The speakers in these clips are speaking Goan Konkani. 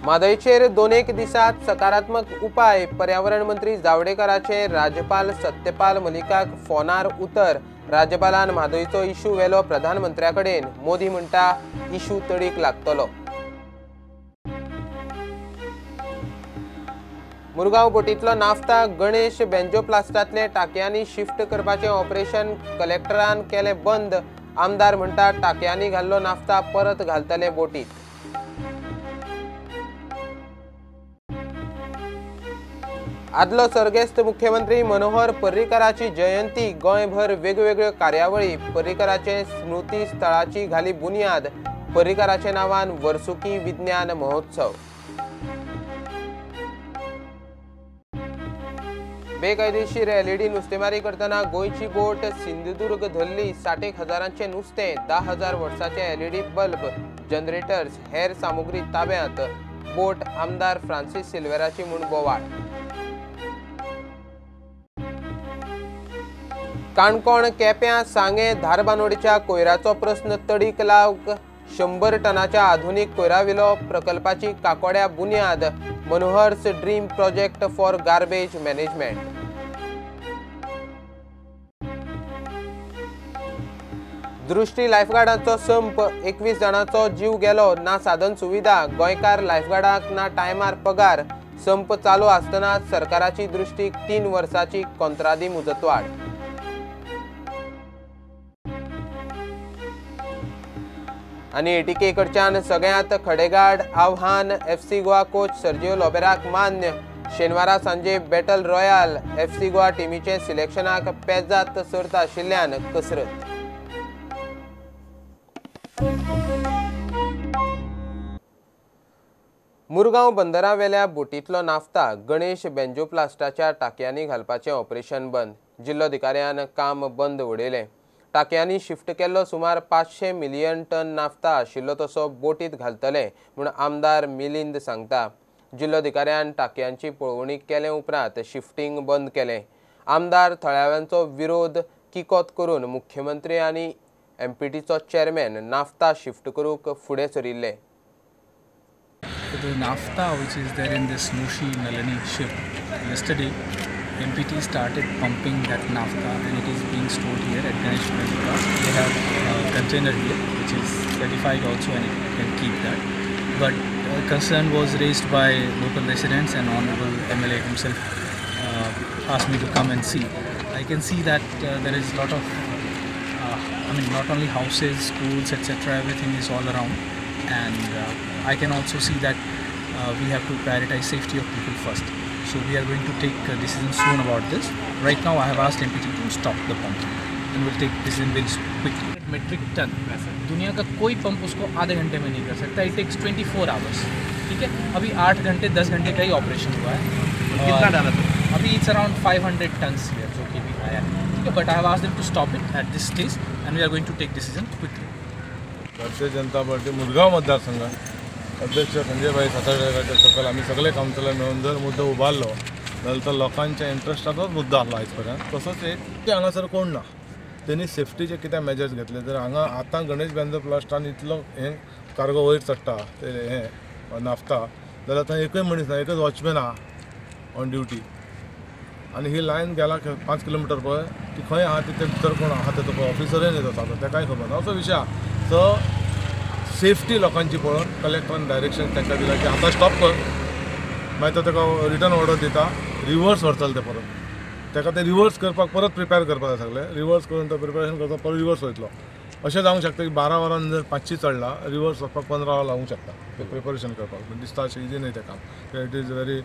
म्हादयचेर दोन एक दिसात सकारात्मक उपाय। पर्यावरण मंत्री जावडेकराचे राज्यपाल सत्यपाल मलिकाक फोनार उतर। राज्यपालान म्हादयचो इशू वेलो प्रधानमंत्र्या कडेन। मोदी म्हणटा इशू तडीक लागतलो। मुरगांव बोटींतलो नाफ्ता गणेश बेंजोप्लास्टांतले टाकयांनी शिफ्ट करपाचें ऑपरेशन कलेक्टरान केलें बंद। आमदार म्हणटा टाकयांनी घाल्लो नाफ्ता परत घालतले बोटीत। आदलो सर्गेस्त मुख्यमंत्री मनोहर पर्रीकराची जयंती। गोंयभर वेगवेगळ्यो कार्यावळी। पर्रीकराचे स्मृती स्थळाची घाली बुन्याद। पर्रीकराच्या नांवान वर्सुकी विज्ञान महोत्सव। बेकायदेशीर एलईडी नुस्तेमारी करतना गोंयची बोट सिंधुदुर्ग धरली। 60 हजारांचे नुस्तें, 10,000 वर्साचे एलईडी बल्ब, जनरेटर्स, हेर सामुग्री ताब्यांत। बोट आमदार फ्रांसीस सिल्वेराची म्हूण बोवाळ। काणकोण, केप्यां, सांगें, धारबानोडच्या कोयराचो प्रस्न तडीक लावंक 100 टनाच्या आधुनीक कोयराविलो प्रकल्पाची काकोड्या बुन्याद। Manohar's dream project for garbage management. दृष्टी लायफगार्डांचो संप। 21 जाणांचो जीव गेलो। ना साधन सुविधा। गोंयकार लायफगार्डांक ना टायमार पगार। संप चालू आसतना सरकाराची दृष्टीक 3 वर्सांची कोंत्रादी मुजतवाड। आनी एटीके कडच्यान सगळ्यांत खडेगाड आव्हान। एफसी गोवा कोच सर्जिओ लोबेराक मान्य। शेनवारा सांजे बॅटल रॉयल एफसी गोवा टिमीचे सिलेक्शनाक पेजात सर्त आशिल्ल्यान कसरत। मुरगांव बंदरावेल्या बोटींतलो नाफ्ता गणेश बेंजोप्लास्टाच्या टाकयांनी घालपाचें ऑपरेशन बंद। जिल्लोधिकाऱ्यान काम बंद उडयलें। टाकयांनी शिफ्ट केल्लो सुमार 500 मिलियन टन नाफ्ता आशिल्लो तसो बोटीत घालतले म्हूण आमदार मिलिंद सांगता। जिल्लोधिकाऱ्यान टाकयांची पळोवणी केले उपरांत शिफ्टींग बंद केलें। आमदार थळाव्यांचो विरोध किकोत करून मुख्यमंत्री आनी एमपीटीचो चेअरमॅन नाफ्ता शिफ्ट करूंक फुडें सरिल्ले। The naphtha which is there in this Mushi Nalani ship, yesterday MPT started pumping that naphtha and it is being stored here at Ganesh Benjoplast. They have a container here which is certified also and it can keep that. But concern was raised by local residents and Honorable MLA himself asked me to come and see. I can see that there is a lot of, not only houses, schools, etc. Everything is all around. And I can also see that we have to prioritize safety of people first. So we are going to take a decision soon about this. Right now I have asked MPT to stop the pump and we'll take decision very quickly. Metric ton, दुनिया का कोई पंप उसको आधे घंटे में नहीं कर सकता. It takes 24 hours. ठीक है, अभी 8 घंटे 10 घंटे का ही ऑपरेशन हुआ है. कितना डाला था? अभी it's around 500 tons here जो कि भी आया है. ठीक है, but I have asked them to stop it at this stage and we are going to take decision quickly. Bharatiya Janata party Murgaon मतदारसंघात अध्यक्ष संजयभाई सातारकराच्या सकयल आमी सगळे कावन्सिलर मेळून जर मुद्दो उबारलो जाल्यार तो लोकांच्या इंट्रस्टाचोच मुद्दो आसलो आयज पर्यंत. तसोच एक की हांगासर कोण ना, तेणी सेफ्टीचे कितें मेजर्स घेतले तर हांगा आतां गणेश बेंजोप्लास्टान इतलो हें कार्गो वयर चडटा ते हें नाफ्ता जाल्यार थंय एकूय मनीस ना, एकच वॉचमॅन आहा ऑन ड्युटी. आनी ही लायन गेला 5 किलोमिटर पळय ती खंय आहा तिथे भितर कोण आहा तेचो पळय ऑफिसरूय न्ही तो ताकाय खबर ना, असो विशय आहा. सो सेफ्टी लोकांची पळोवन कलेक्टरान डायरेक्शन तांकां दिलां की आतां स्टॉप कर, मागीर तो ताका रिटर्न ऑर्डर दिता, रिवर्स व्हरतले ते परत ताका ते रिवर्स करपाक परत प्रिपेर करपाक जाय सगळें. रिवर्स करून तो प्रिपेरेशन करता परत रिवर्स वयतलो. अशें जावंक शकता की 12 वरां जर 500 चडला रिवर्स वचपाक 15 वरां लागूंक शकता ते प्रिपेरेशन करपाक. दिसता अशें इजी न्हय तें काम, it is very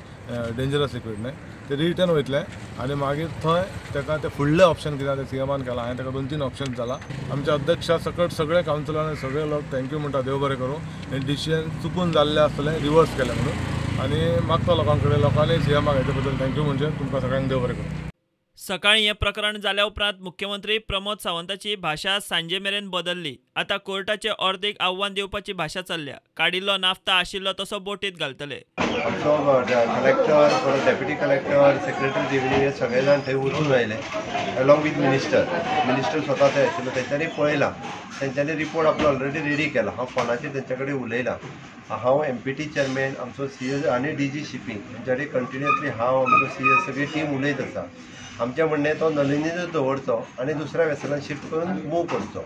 dangerous liquid न्हय. ते रिटर्न वयतले आनी मागीर थंय ताका ते फुडलें ऑप्शन कितें तें सीएमान केलां. हांवें ताका 2-3 ऑप्शन जाला. आमच्या अध्यक्षा सकट सगळे कावन्सिलरांनी सगळे लोक thank you म्हणटा, देव बरें करूं. हें डिसिजन चुकून जाल्लें आसतलें रिवर्स केलें म्हणून आनी मागता लोकां कडेन, लोकांनी सीएमाक हेचे बद्दल thank you म्हणजे तुमकां सगळ्यांक देव बरें करूं. सकाळीं हें प्रकरण जाल्या उपरांत मुख्यमंत्री प्रमोद सावंताची भाशा सांजे मेरेन बदल्ली. आतां कोर्टाचे ऑर्दीक आव्हान दिवपाची भाशा चल्ल्या. काडिल्लो नाफ्ता आशिल्लो तसो बोटीत घालतले. आमचो कलेक्टर, परत डेप्युटी कलेक्टर, सेक्रेटरी रेव्हेन्यू हे सगळे जाण थंय वचून आयले अलॉंग विथ मिनिस्टर. मिनिस्टर स्वता थंय आशिल्लो, तेंच्यांनी पळयलां, तेंच्यांनी रिपोर्ट आपलो ऑलरेडी रेडी केला. हांव फोनाचेर तेंच्या कडेन उलयलां. हांव एमपीटी चेअरमॅन, आमचो सीएस आनी डीजी शिपींग हेंच्या कडेन कंटिन्युअसली हांव, आमचो सीएस, सगळी टीम उलयत आसा. आमचें म्हणणें तो नलिनीनूच दवरचो आनी दुसऱ्या वेसलान शिफ्ट करून मूव करचो.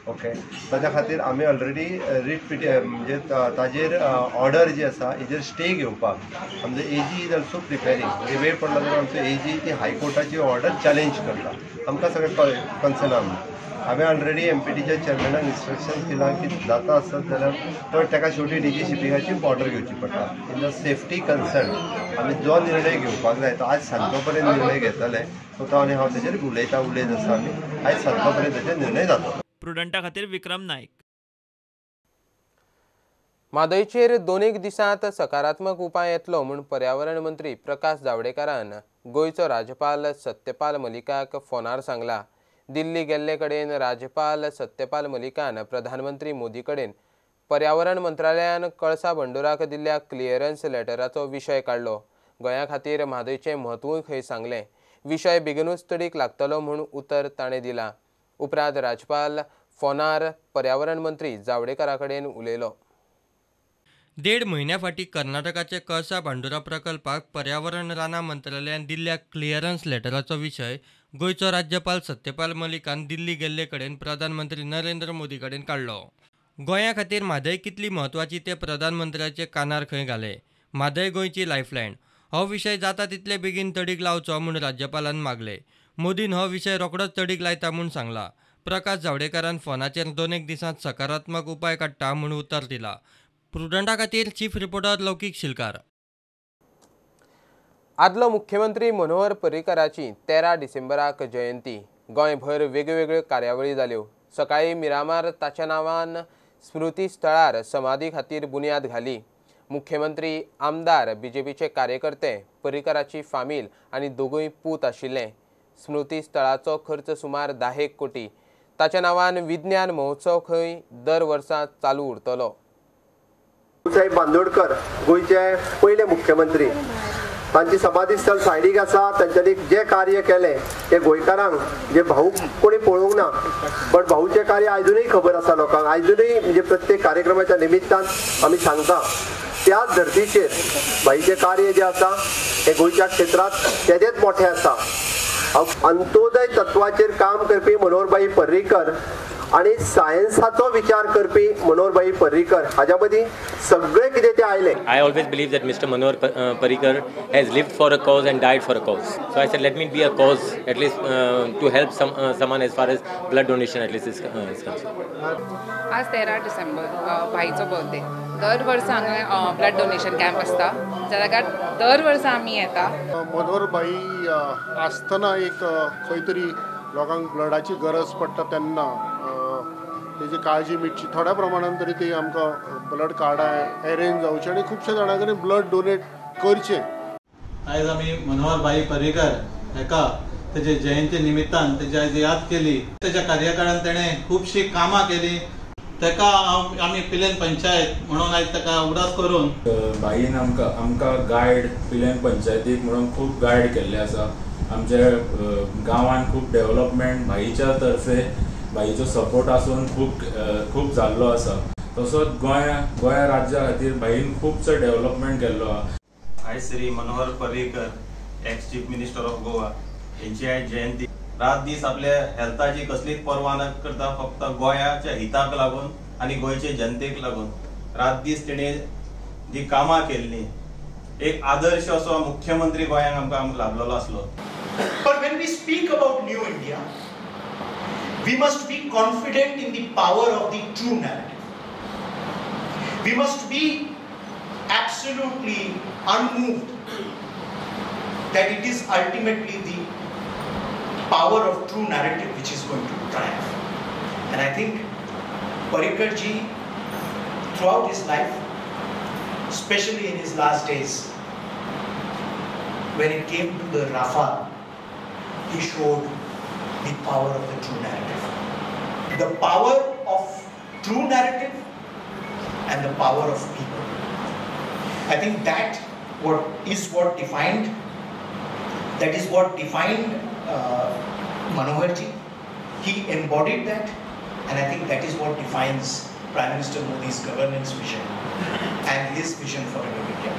ओके, ताच्या खातीर आमी ऑलरेडी रीट पिटी म्हणजे ताजेर ऑर्डर जी आसा हेजेर स्टे घेवपाक आमचो एजी is also preparing. म्हणजे वेळ पडलो जाल्यार आमचो एजी ती हायकोर्टाची ऑर्डर चॅलेंज करता. आमकां सगळें कन्सर्न आहा. हांवें ऑलरेडी एमपीटीच्या चेअरमॅनाक इन्स्ट्रक्शन्स दिलां की जाता आसत जाल्यार तर ताका शेवटी डीजी शिपिंगाची ऑर्डर घेवची पडटा. इन the safety concern आमी जो निर्णय घेवपाक जाय तो आज सांजचो पर्यंत निर्णय घेतले. सो तो आनी हांव तेजेर उलयत आसा. आमी आयज सांजचो पर्यंत तेजेर निर्णय जातलो. प्रुडंटा खातीर विक्रम नायक. म्हादयचेर दोन एक दिसांत सकारात्मक उपाय येतलो म्हूण पर्यावरण मंत्री प्रकाश जावडेकरान गोंयचो राज्यपाल सत्यपाल मलिकाक फोनार सांगला. दिल्ली गेल्ले कडेन राज्यपाल सत्यपाल मलिकान प्रधानमंत्री मोदी कडेन पर्यावरण मंत्रालयान कळसा भंडुराक दिल्ल्या क्लियरन्स लेटराचो विशय काडलो. गोंया खातीर म्हादयचें म्हत्वूय खंय सांगलें. विशय बेगीनूच तडीक लागतलो म्हूण उतर ताणें दिलां. उपरांत राज्यपाल फोनार पर्यावरण मंत्री जावडेकरा कडेन उलयलो. 1.5 म्हयन्या फाटीं कर्नाटकाचे कळसा भांडुरा प्रकल्पाक पर्यावरण रानां मंत्रालयान दिल्ल्या क्लियरन्स लेटराचो विशय गोंयचो राज्यपाल सत्यपाल मलिकान दिल्ली गेल्ले कडेन प्रधानमंत्री नरेंद्र मोदी कडेन काडलो. गोंया खातीर म्हादय कितली म्हत्वाची ते प्रधानमंत्र्याचे कानार खंय घाले. म्हादय गोंयची लायफलायन हो विशय जाता तितले बेगीन तडीक लावचो म्हूण राज्यपालान मागले. मोदीन हो विशय रोखडोच तडीक लायता म्हूण सांगला. प्रकाश जावडेकरान फोनाचेर 2 दिसांत सकारात्मक उपाय काडटा म्हूण उतर दिला. प्रुडंटा खातीर चीफ रिपोर्टर लौकीक शिलकार. आदलो मुख्यमंत्री मनोहर पर्रीकराची 13 डिसेंबराक जयंती. गोंयभर वेगवेगळ्यो कार्यावळी जाल्यो. सकाळीं मिरामार ताच्या नांवान स्मृती स्थळार समाधी खातीर बुन्याद घाली. मुख्यमंत्री, आमदार, बीजेपीचे कार्यकर्ते, पर्रीकराची फामील आनी दोगूय पूत आशिल्ले. स्मृती स्थळाचो खर्च सुमार 10 कोटी. ताच्या नांवान विज्ञान महोत्सव खंय दर वर्सा चालू उरतलो. साहेब बांदोडकर गोंयचे पयले मुख्यमंत्री, तांची समाधी स्थळ सायडीक आसा. तांच्यांनी जे कार्य केलें ते गोंयकारांक जे भाऊ कोणी पळोवंक ना, बट भाऊचें कार्य आयजूनय खबर आसा लोकांक. आयजूनय म्हणजे प्रत्येक कार्यक्रमाच्या निमित्तान आमी सांगता त्याच धर्तीचेर भाईचें कार्य जें आसा हें गोंयच्या क्षेत्रांत तेदेंच मोठें आसा. अंत्योदय तत्वाचेर काम करपी मनोहरभाई पर्रीकर आनी सायन्साचो विचार करपी मनोहरभाई पर्रीकर हाज्या मदीं सगळें कितें तें आयलें. I always believe that Mr. Manohar Parrikar has lived for a cause and died for a cause. So I said, let me be a cause at least to help someone as far as blood donation at least is concerned. आज 13 डिसेंबर भाईचो बर्थडे. दर वर्सा हांगा ब्लड डोनेशन कॅम्प आसता, ज्या जाग्यार दर वर्सा आमी येता. मनोहरभाई आसतना एक खंय तरी लोकांक ब्लडाची गरज पडटा तेन्ना तेजी काळजी मिटची थोड्या प्रमाणान तरी ती आमकां ब्लड कार्डां अरेंज जावची आनी खुबश्या जाणां कडेन ब्लड डोनेट करचें. आयज आमी मनोहरभाई पर्रीकर हेका तेजे जयंती निमित्तान तेजी आयज याद केली. तेज्या कार्यकाळान तेणें खुबशीं कामां केली. तेका आमी पिलेन पंचायत म्हणून आयज तेका उगडास करून भाईन आमकां गायड पिलेन पंचायतीक म्हणून खूब गायड केल्ले आसा. आमच्या गांवान खूब डेव्हलपमेंट भाईच्या तर्फे भाईचो सपोर्ट आसून खूब खूब जाल्लो आसा. तसोच गोंय राज्या खातीर भाईन खुबसो डेव्हलपमेंट केल्लो आसा. आयज Shri Manohar Parrikar ex chief minister of Goa हेंची आयज जयंती. रात दीस आपल्या हेल्थाची कसलीच पर्वा न करता फक्त गोंयाच्या हिताक लागून आनी गोंयचे जनतेक लागून रात दीस तेणें जी कामां केल्लीं एक आदर्श असो मुख्यमंत्री गोंयांक आमकां लाभलेलो आसलो. But when we speak about New India, we must be confident in the power of the true narrative. We must be absolutely unmoved that it is ultimately the power of true narrative which is going to triumph. And I think Parrikar ji, throughout his life, especially in his last days, when it came to the Rafale, He showed the power of the true narrative. The power of true narrative and the power of people. I think that is what defined Manoharji. He embodied that, and I think that is what defines Prime Minister Modi's governance vision and his vision for a new India.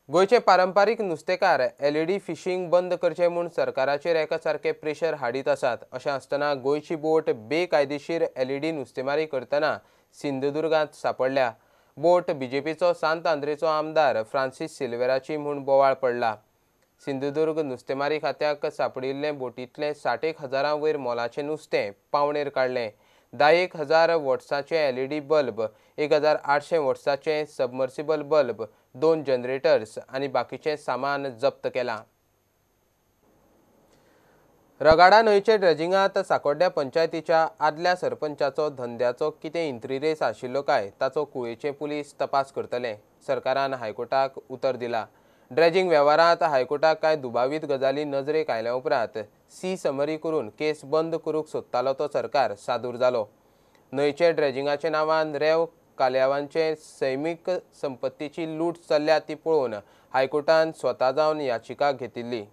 गोंयचे पारंपारीक नुस्तेकार एलईडी फिशींग बंद करचें म्हूण सरकाराचेर एकासारकें प्रेशर हाडीत आसात. अशें आसतना गोंयची बोट बेकायदेशीर एलईडी नुस्तेमारी करतना सिंधुदुर्गांत सांपडल्या. बोट बीजेपीचो सांत आंद्रेचो आमदार फ्रांसीस सिल्वेराची म्हूण बोवाळ पडला. सिंधुदुर्ग नुस्तेमारी खात्याक सांपडिल्लें बोटींतलें 60,000 वयर मोलाचें नुस्तें पावणेर काडलें. 10,000 वॉट्साचें एलईडी बल्ब, 1,800 वॉट्साचें सबमर्सिबल बल्ब, 2 जनरेटर्स आनी बाकीचें सामान जप्त केलां. रगाडा न्हंयचे ड्रेजिंगांत साकोड्ड्या पंचायतीच्या आदल्या सरपंचाचो धंद्याचो कितें इंत्रिरेस आशिल्लो काय ताचो कुळेचे पुलीस तपास करतले. सरकारान हायकोर्टाक उतर दिला. ड्रेजिंग वेव्हारांत हायकोर्टाक कांय दुबावीत गजाली नजरेक आयल्या उपरांत सी समरी करून केस बंद करूंक सोदतालो तो सरकार सादूर जालो. न्हंयचे ड्रेजिंगाच्या नांवान रेंव कालयांवांचे सैमीक संपत्तीची लूट चल्ल्या ती पळोवन हायकोर्टान स्वता जावन याचिका घेतिल्ली.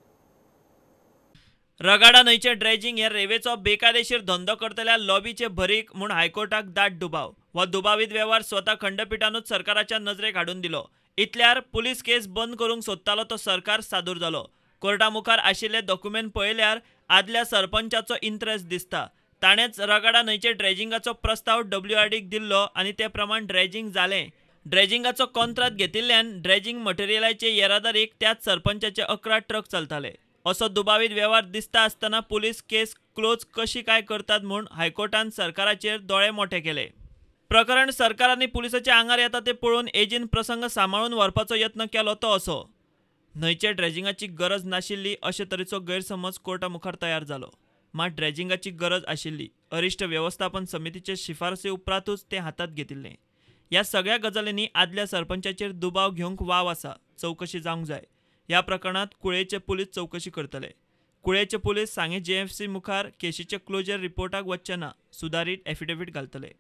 रगाडा न्हंयचे ड्रेजिंग हे रेवेचो बेकायदेशीर धंदो करतल्या लॉबीचे भरीक म्हूण हायकोर्टाक दाट दुबाव. हो दुबावीत वेव्हार स्वता खंडपिठानूच सरकाराच्या नजरेक हाडून दिलो. इतल्यार पुलीस केस बंद करूंक सोदतालो तो सरकार सादूर जालो. कोर्टा मुखार आशिल्ले डॉक्युमेंट पळयल्यार आदल्या सरपंचाचो इंट्रस्ट दिसता. ताणेंच रगाडा न्हंयचे ड्रेजिंगाचो प्रस्ताव डब्ल्यूआरडीक दिल्लो आनी ते प्रमाण ड्रेजिंग जालें. ड्रेजिंगाचो कॉन्ट्राक्ट घेतिल्ल्यान ड्रेजिंग मटेरियलाचे येरादारीक त्याच सरपंचाचे 11 ट्रक चलताले. असो दुबावीत वेव्हार दिसता आसतना पुलीस केस क्लोज कशी काय करतात म्हूण हायकोर्टान सरकाराचेर दोळे मोठे केले. प्रकरण सरकार आनी पुलिसाच्या आंगार येता ते पळोवन एजीन प्रसंग सांबाळून व्हरपाचो यत्न केलो तो असो. न्हंयचे ड्रेजिंगाची गरज नाशिल्ली अशे तरेचो गैरसमज कोर्टा मुखार तयार जालो. मात ड्रेजिंगाची गरज आशिल्ली. अरिश्ट वेवस्थापन समितीचे शिफारसी उपरांतूच तें हातांत घेतिल्लें. ह्या सगळ्या गजालींनी आदल्या सरपंचाचेर दुबाव घेवंक वाव आसा. चवकशी जावंक जाय. ह्या प्रकरणांत कुळेचे पुलीस चवकशी करतले. कुळेचे पुलीस सांगें जेएफसी मुखार केशीचे क्लोजर रिपोर्टाक वचचे ना, सुदारीत एफिडेवीट घालतले.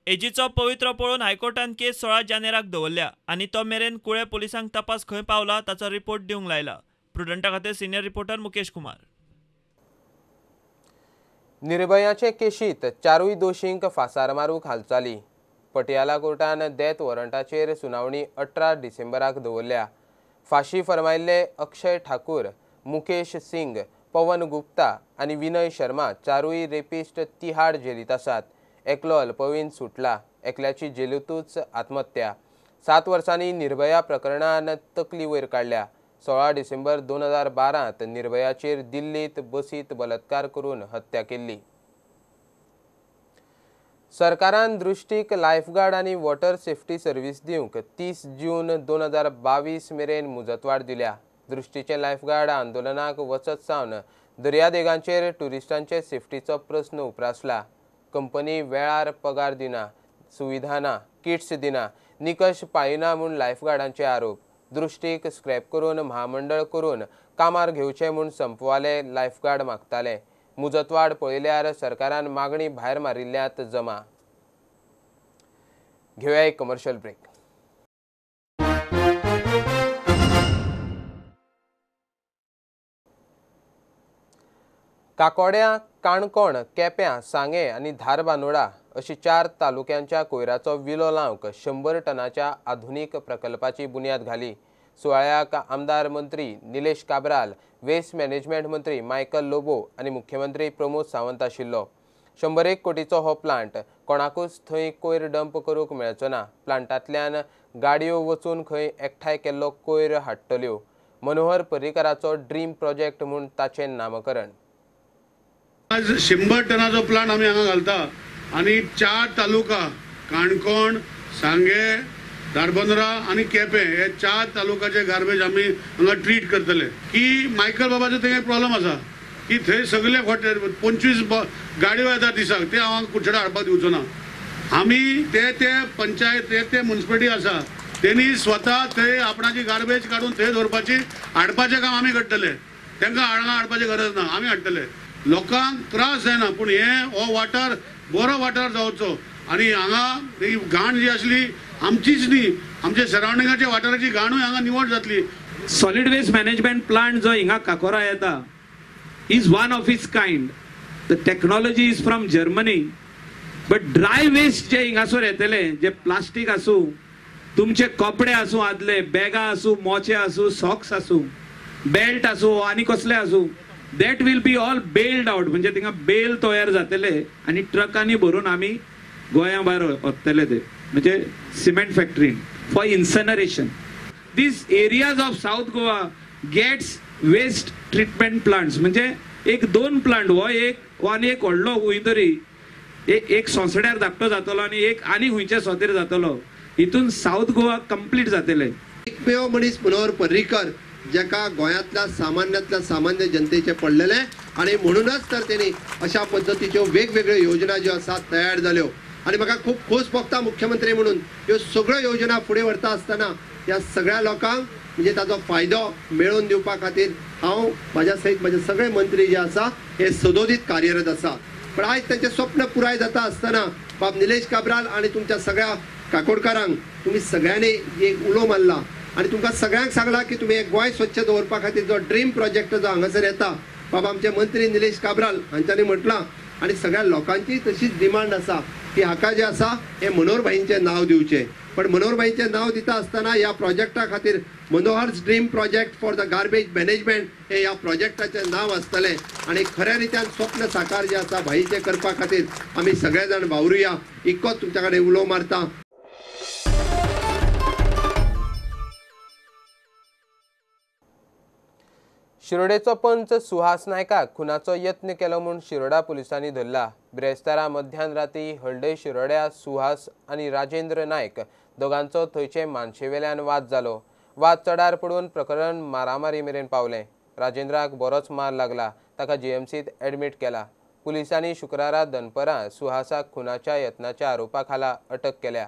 एजीचो पवित्रो पळोवन हायकोर्टान केस 16 जानेराक दवरल्या आनी तो मेरेन कुळे पुलिसांक तपास खंय पावला ताचो रिपोर्ट दिवंक लायला. प्रुडंटा खातीर सिनियर रिपोर्टर मुकेश कुमार. निर्भयाचे केशीत 4 दोशींक फासार मारूंक हालचाली. पटियाला कोर्टान डेथ वॉरंटाचेर सुनावणी 18 डिसेंबराक दवरल्या. फाशी फर्मायल्ले अक्षय ठाकूर, मुकेश सिंग, पवन गुप्ता आनी विनय शर्मा 4 रेपिस्ट तिहाड जेलींत आसात. एकलो अल्पवयीन सुटला, एकल्याची जेलींतूच आत्महत्या. 7 वर्सांनी निर्भया प्रकरणान तकली वयर काडल्या. 16 डिसेंबर 2012 निर्भयाचेर दिल्लीत बसीत बलात्कार करून हत्या केल्ली. सरकारान दृश्टीक लायफगार्ड आनी वॉटर सेफ्टी सर्वीस दिवंक 30 जून 2022 मेरेन मुजतवाड दिल्या. दृश्टीचे लायफगार्ड आंदोलनाक वचत सावन दर्यादेगांचेर ट्युरिस्टांचे सेफ्टीचो प्रस्न उप्रासला. कंपनी वेळार पगार दिना, सुविधा ना, किट्स दिना, निकश पाळिना म्हूण लायफगार्डांचे आरोप. दृश्टीक स्क्रॅप करून महामंडळ करून कामार घेवचें म्हूण संपवाले लायफगार्ड मागताले. मुजतवाड पळयल्यार सरकारान मागणी भायर मारिल्ल्यात जमा. घेवया एक कमर्शियल ब्रेक. काकोड्या, काणकोण, केप्यां, सांगें आनी धारबांदोडा अशी 4 तालुक्यांच्या कोयराचो विलो लावंक 100 टनाच्या आधुनीक प्रकल्पाची बुन्याद घाली. सुवाळ्याक आमदार मंत्री निलेश काब्राल, वेस्ट मॅनेजमेंट मंत्री मायकल लोबो आनी मुख्यमंत्री प्रमोद सावंत आशिल्लो. 101 कोटीचो हो प्लांट कोणाकूच थंय कोयर डंप करूंक मेळचो ना. प्लांटांतल्यान गाडयो वचून खंय एकठांय केल्लो कोयर हाडटल्यो. मनोहर पर्रीकराचो ड्रीम प्रोजेक्ट म्हूण ताचें नामकरण. आज 100 टनाचो प्लांट आमी हांगा घालता आनी 4 तालुका काणकोण, सांगें, धारबांदोडा आनी केपें हे 4 तालुकाचे गार्बेज आमी हांगा ट्रीट करतले. की मायकल बाबाचो थंय प्रॉब्लम आसा की थंय सगळे खोटे 25 गाडयो येता दिसाक, ते हांव कुडचडे हाडपाक दिवचो ना. आमी ते ते पंचायत ते ते म्युनिसिपालिटी आसा तेणी स्वता थंय आपणाची गार्बेज काडून थंय दवरपाची हाडपाचें काम आमी करतले. तांकां हांगा हाडपाची गरज ना, आमी हाडटले. लोकांक त्रास जायना, पूण हे हो वाठार बरो वाठार जावचो आनी हांगा ही घाण जी आसली आमचीच न्ही, आमच्या सरावंडिंगाच्या वाठाराची घाणूय हांगा निवळ जातली. सॉलिड वेस्ट मॅनेजमेंट प्लांट जो हिंगा काकोरा येता is one of its kind. The technology is from Germany, but dry waste जे हिंगासर येतले, जे प्लास्टीक आसूं, तुमचे कपडे आसूं, आदले बॅगां आसूं, मोचे आसूं, सॉक्स आसूं, बेल्ट आसूं आनी कसले आसूं, that will be all baled out. म्हणजे थिंगा बेल तयार जातले आनी ट्रकांनी भरून आमी गोंया भायर व्हरतले ते, म्हणजे cement फॅक्टरीन for incineration. These areas of South Goa gets waste treatment plants. म्हणजे एक दोन प्लांट, हो एक आनी एक व्हडलो खंय तरी एक सोंसड्यार धाकटो जातलो आनी एक आनी खंयच्या सोतेर जातलो. हितून सावथ गोवा कंप्लीट जातले. एकमेव मनीस मनोहर पर्रीकर ज्याका गोंयांतल्या सामान्यांतल्या सामान्य जनतेचे पडलेले आनी म्हणूनच तर तेणी अशा पद्दतीच्यो वेगवेगळ्यो योजना ज्यो आसा तयार जाल्यो आनी म्हाका खूब खोस भोगता मुख्यमंत्री म्हणून ह्यो सगळ्यो योजना फुडें व्हरता आसतना ह्या सगळ्या लोकांक म्हणजे ताचो फायदो मेळोवन दिवपा खातीर हांव म्हाज्या सयत म्हजे सगळे मंत्री जे आसा हे सदोदीत कार्यरत आसा. पण आयज तांचें स्वप्न पुराय जाता आसतना बाब निलेश काब्राल आनी तुमच्या सगळ्या काकोडकारांक तुमी सगळ्यांनी एक उलो मारला आनी तुमकां सगळ्यांक सांगलां की तुमी गोंय स्वच्छ दवरपा खातीर जो ड्रीम प्रोजेक्ट जो हांगासर येता, बाबा आमचे मंत्री निलेश काब्राल हांच्यांनी म्हटलां आनी सगळ्या लोकांची तशीच डिमांड आसा की हाका जें आसा हें मनोहर भाईंचें नांव दिवचें. पण मनोहर भाईंचें नांव दिता आसतना ह्या प्रोजेक्टा खातीर Manohar's dream project for the garbage management हे ह्या प्रोजेक्टाचें नांव आसतलें आनी खऱ्या रित्यान स्वप्न साकार जें आसा भाईचें करपा खातीर आमी सगळे जाण वावरुया. इतकोच तुमच्या कडेन उलो मारता. शिरोडेचो पंच सुहास नायकाक खुनाचो यत्न केलो म्हूण शिरोडा पुलिसांनी धरला. बिरेस्तारा मध्यान राती हळडे शिरोड्या सुहास आनी राजेंद्र नायक दोगांचो थंयचे मानशेवेल्यान वाद जालो. वाद चडार पडून प्रकरण मारामारी मेरेन पावलें. राजेंद्राक बरोच मार लागला, ताका जीएमसीत एडमीट केला. पुलिसांनी शुक्रारा दनपरां सुहासाक खुनाच्या यत्नाच्या आरोपा खाला अटक केल्या.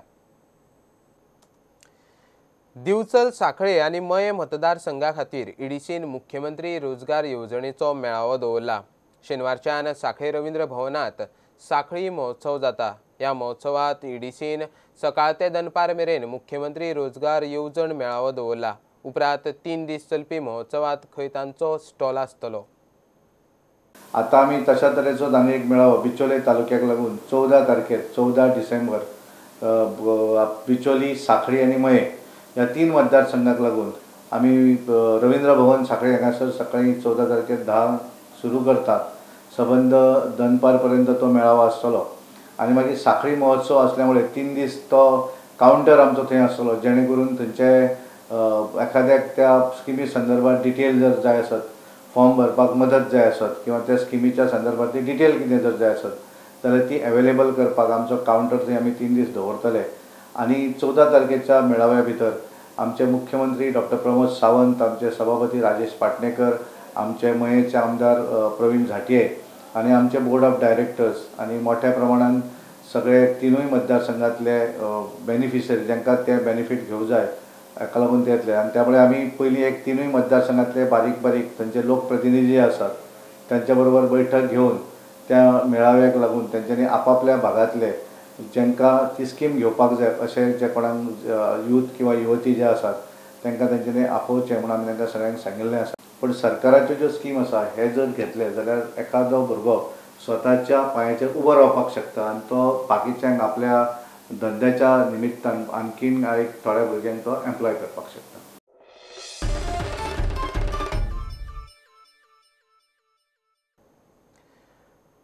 दिवचल सांखळे आनी मये मतदारसंघा खातीर ईडीसीन मुख्यमंत्री रोजगार येवजणेचो मेळावो दवरला. शेनवारच्यान सांखळे रवींद्र भवनांत सांखळी महोत्सव जाता. ह्या महोत्सवात ईडीसीन सकाळ ते दनपार मेरेन मुख्यमंत्री रोजगार येवजण मेळावो दवरला. उपरांत 3 दीस चलपी महोत्सवात खंय तांचो स्टॉल आसतलो. आतां आमी तशा तरेचो आनी एक मेळावो बिचोले तालुक्याक लागून 14 तारखेर 14 डिसेंबर बिचोली, सांखळी आनी मये ह्या 3 मतदारसंघाक लागून आमी रवींद्र भवन सांखळी हांगासर सकाळी 14 तारखेर 10 सुरू करतात. सबंद दनपार पर्यंत तो मेळावो आसतलो आनी मागीर सांखळी महोत्सव आसल्यामुळे 3 दीस तो कावंटर आमचो थंय आसतलो, जेणे करून थंयचे एखाद्याक त्या स्किमी संदर्भात डिटेल जर जाय आसत, फॉर्म भरपाक मदत जाय आसत किंवा त्या स्किमीच्या संदर्भात ती डिटेल कितें जर जाय आसत जाल्यार ती एवेलेबल करपाक आमचो कावंटर थंय आमी 3 दीस दवरतले. आनी 14 तारखेच्या मेळाव्या भितर आमचे मुख्यमंत्री डॉक्टर प्रमोद सावंत, आमचे सभापती राजेश पाटणेकर, आमचे मयेचे आमदार प्रवीण झांट्ये आनी आमचे बोर्ड ऑफ डायरेक्टर्स आनी मोठ्या प्रमाणान सगळे 3 मतदारसंघातले बेनिफिशरी जांकां ते बेनिफीट घेवंक जाय हाका लागून ते येतले. आनी त्यामुळे आमी पयलीं एक 3 मतदारसंघातले बारीक बारीक थंयचे लोकप्रतिनिधी आसात तांच्या बरोबर बैठक घेवन त्या मेळाव्याक लागून तांच्यांनी आपापल्या भागांतले जांकां ती स्कीम घेवपाक जाय अशें जे कोणाक यूथ किंवा युवती जे आसात तांकां तांच्यांनी आपोवचें म्हणून आमी तांकां सगळ्यांक सांगिल्लें आसा. पण सरकाराच्यो ज्यो स्कीम आसा हे जर घेतले जाल्यार एखादो भुरगो स्वताच्या पांयाचेर उबो रावपाक शकता आनी तो बाकीच्यांक आपल्या धंद्याच्या निमित्तान आणखीन एक थोड्या भुरग्यांक तो एम्प्लॉय करपाक शकता.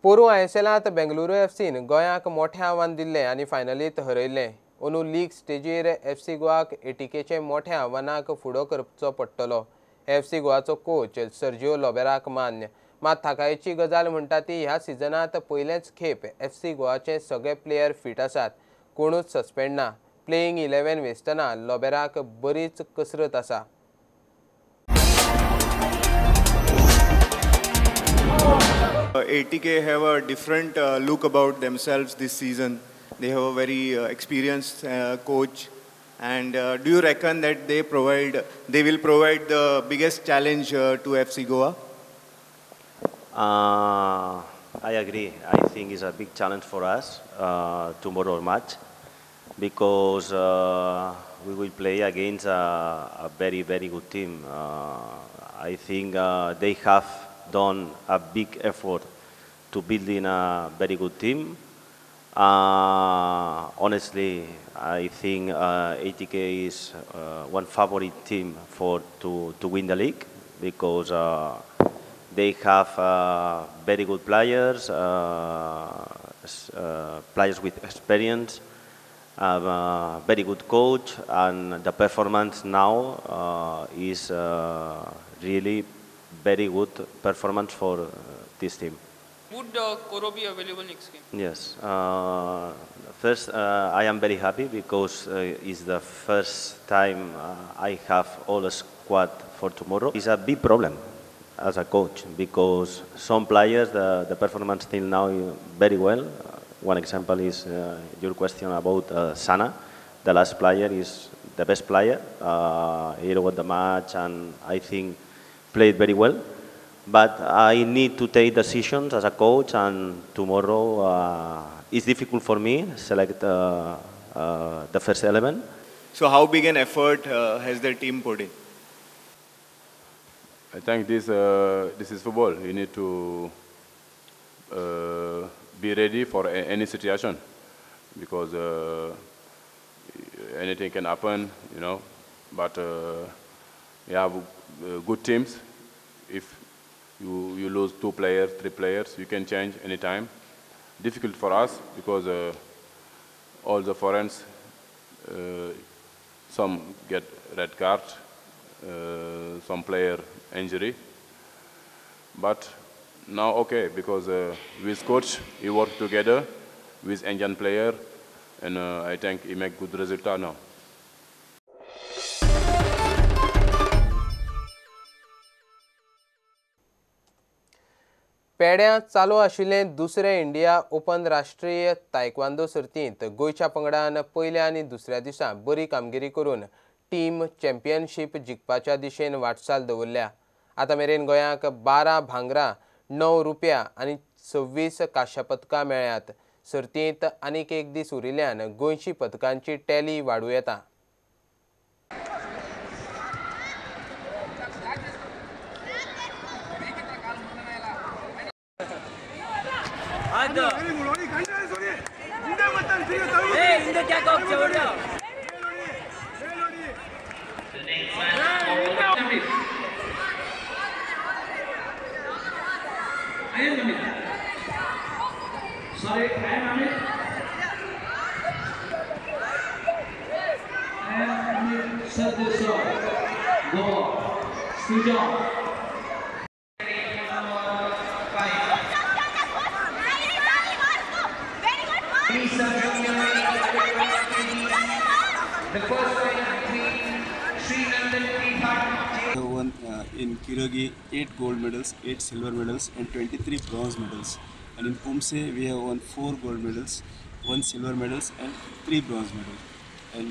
पोरूं आयएसएलांत बेंगलुरू एफसीन गोंयाक मोठें आव्हान दिल्लें आनी फायनलींत हरयल्लें. अंदू लीग स्टेजीर एफसी गोवाक एटीकेचे मोठ्या आव्हानाक फुडो करचो पडटलो. एफसी गोवाचो कोच सर्जिओ लोबेराक मान्य, मात थाकायेची गजाल म्हणटा ती ह्या सिजनांत पयलेच खेप एफसी गोवाचे सगळे प्लेयर फीट आसात, कोणूच सस्पेंड ना. प्लेइंग 11 वेंचतना लोबेराक बरीच कसरत आसा. ATK have a different look about themselves this season. They have a very experienced coach And do you reckon that they will provide the biggest challenge to FC Goa? I agree. I think it's a big challenge for us tomorrow match, because we will play against a very, very good team. I think they have done a big effort to building a very good team. Honestly, I think ATK is one favorite team for to win the league, because they have very good players, players with experience, very good coach, and the performance now is really very good performance for this team. Would Koro be available next game? Yes. First, I am very happy because it's the first time I have all the squad for tomorrow. It's a big problem as a coach, because some players, the performance till now very well. One example is your question about Sana. The last player is the best player. He won the match and I think played very well. But I need to take decisions as a coach, and tomorrow it's difficult for me to select the first 11. So how big an effort has the team put in? I think this is football. You need to be ready for any situation, because anything can happen, you know. But you have good teams. If you lose 2 players, 3 players, you can change anytime. Difficult for us because all the foreigners, some get red card, some player injury. But now okay, because with coach, he work together with Indian player, and I think he make good result now. पेड्यां चालू आशिल्लें दुसरें इंडिया ओपन राष्ट्रीय तायक्वांदो सर्तींत गोंयच्या पंगडान पयल्या आनी दुसऱ्या दिसा बरी कामगिरी करून टीम चॅम्पियनशीप जिखपाच्या दिशेन वाटचाल दवरल्या. आतां मेरेन गोंयाक 12 भांगरां, 9 रुपया आनी 26 कांश्या पदकां मेळ्ळ्यात. सर्तींत आनीक एक दीस उरिल्ल्यान गोंयची पदकांची टॅली वाडूं येता. Won in Kirogi 8 gold medals, 8 silver medals and 23 bronze medals. And in Pumse we have won 4 gold medals, 1 silver medals and 3 bronze medals. And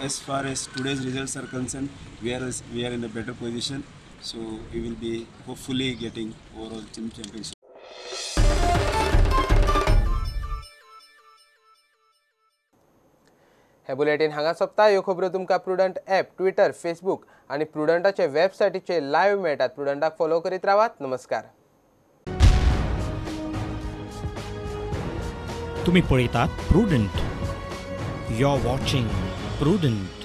as far as today's results are concerned, we are in a better position. So we will be hopefully getting overall team championship. हे बुलेटिन हांगा सोंपता. ह्यो खबरो तुमकां प्रुडंट ॲप, ट्विटर, फेसबूक आनी प्रुडंटाचे वेबसायटीचेर लायव्ह मेळटात. प्रुडंटाक फॉलो करीत रावात. नमस्कार. तुम्ही पळयतात Prudent. You are watching Prudent.